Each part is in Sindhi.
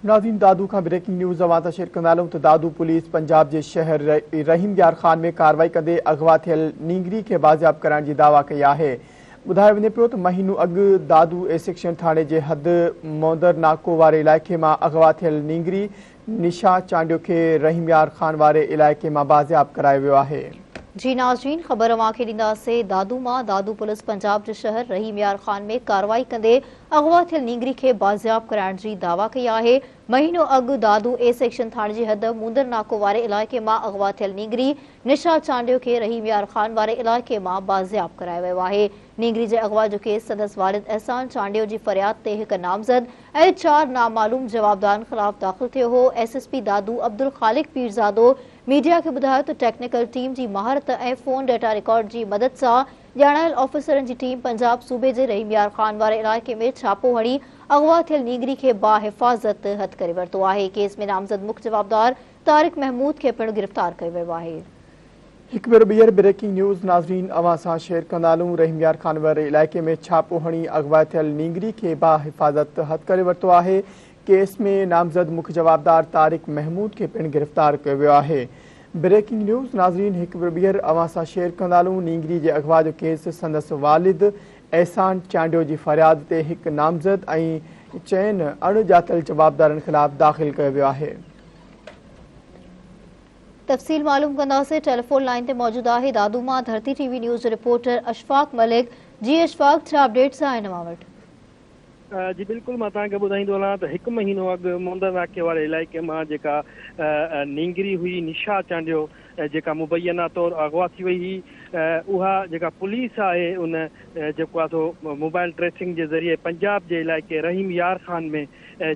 ناظرين دادو کان بريڪنگ نيوز اوهان سان شيئر ڪندا هلون ته دادو پوليس پنجاب جي شهر رحيم يار خان ۾ ڪارروائي ڪندي اغوا ٿيل نينگري کي بازياب ڪرائڻ جي دعويٰ ڪئي آهي. ٻڌايو وڃي پيو ته مهينو اڳ دادو اي سيڪشن ٿاڻي جي حد موندر ناڪو واري علائقي مان اغوا ٿيل نينگري نشا چانڊيو کي رحيم يار خان واري علائقي مان بازياب ڪرايو ويو آهي. جي ناظرين خبر اوهان کي ڏينداسين دادو مان، دادو پوليس پنجاب جي شهر رحيم يار خان ۾ ڪارروائي ڪندي اغوا ٿيل نينگري کي بازياب ڪرائڻ جي دعويٰ ڪئي آهي، مهينو اڳ دادو اي سيڪشن ٿاڻي جي حد موندر ناڪو واري علائقي مان اغوا ٿيل نينگري نشا چانڊيو کي رحيم يار خان واري علائقي مان بازياب ڪرايو ويو آهي، نينگري جي اغوا جو ڪيس سندس والد احسان چانڊيو جي فرياد تي هڪ نامزد ۽ چار نامعلوم جوابدارن خلاف داخل ٿيو هو، S S P Dadu Abdul Khaliq Pirzado media کي ٻڌايو ته ٽيڪنيڪل ٽيم جي مهارت ۽ فون ڊيٽا رڪارڊ جي مدد سان ڄاڻايل آفيسرن جي ٽيم پنجاب صوبي جي رحيم يار خان واري علائقي ۾ ڇاپو هڻي اغوا ٿيل نينگري کي باحفاظت هٿ ڪري ورتو آهي، ڪيس ۾ نامزد مک جوابدار طارق محمود کي پڻ گرفتار ڪيو ويو آهي. هڪ ڀيرو ٻيهر بريڪنگ نيوز ناظرين اوهان سان شيئر ڪندا هلون رحيم يار خان واري علائقي ۾ ڇاپو هڻي اغوا ٿيل نينگري کي باحفاظت هٿ ڪري ورتو آهي ڪيس ۾ نامزد مک جوابدار طارق محمود کي پڻ گرفتار ڪيو ويو آهي. بريڪنگ نيوز ناظرين هڪ ڀيرو ٻيهر اوهان سان شيئر ڪندا هلون نينگري جي اغوا جو ڪيس سندس والد احسان چانڊيو جي فرياد تي هڪ نامزد ۽ چئن اڻ ڄاتل جوابدارن خلاف داخل ڪيو ويو آهي. تفصيل معلوم ڪنداسين ٽيليفون لائين تي موجود آهي دادو مان ڌرتي ٽي وي نيوز جو رپورٽر اشفاق ملڪ جي اشفاق ڇا اپڊيٽس آهن اوهان وٽ. جي بلڪل مان توهان کي ٻڌائيندو هلان ته هڪ مهينو اڳ موندر ناڪي واري علائقي مان جيڪا نينگري هئي نشا چانڊيو جيڪا مبينا طور اغوا ٿي وئي هئي اها جيڪا پوليس آهي ان جيڪو آهي سو موبائل ٽريسنگ جي ذريعي پنجاب جي علائقي رحيم يار خان ۾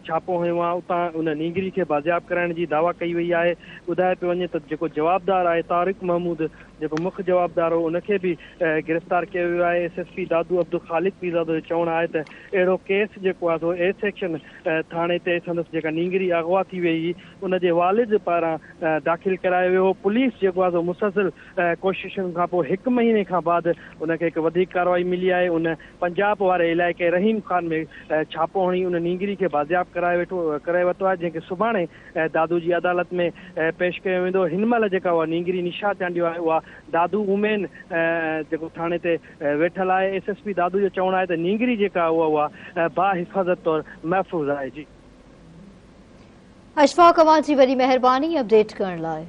ڇاپو هنيو آهي اتان ان نينگري کي بازياب ڪرائڻ جي دعويٰ ڪئي وئي آهي ٻڌايو پيو وڃي ته جيڪو جوابدار آهي طارق محمود جيڪو مک جوابدار هو ان کي به گرفتار ڪيو ويو آهي، S S P Dadu Abdul Khaliq Pirzado جو چوڻ آهي ته اهڙو ڪيس جيڪو آهي سو اي سيڪشن ٿاڻي تي سندس جيڪا نينگري اغوا ٿي وئي هئي ان جي والد پاران داخل ڪرايو ويو هو، پوليس جيڪو آهي سو مسلسل ڪوششن کانپوء هڪ مهيني کان بعد ان کي هڪ وڌيڪ ڪارروائي ملي آهي، ان پنجاب واري علائقي رحيم خان ۾ ڇاپو هڻي ان نينگري کي بازياب ڪرائي ويٺو ڪرائي ورتو آهي جنهن کي سڀاڻي دادو جي عدالت ۾ پيش ڪيو ويندو. هن مهل جيڪا اها نينگري نشا چانڊيو آهي اها دادو وومين جيڪو ٿاڻي تي ويٺل آهي. ايس ايس پي دادو جو چوڻ آهي ته نينگري جيڪا اها اها باحفاظت طور محفوظ آهي. جي. اشفاق اوهان جي وڏي مهرباني اپڊيٽ ڪرڻ لاء.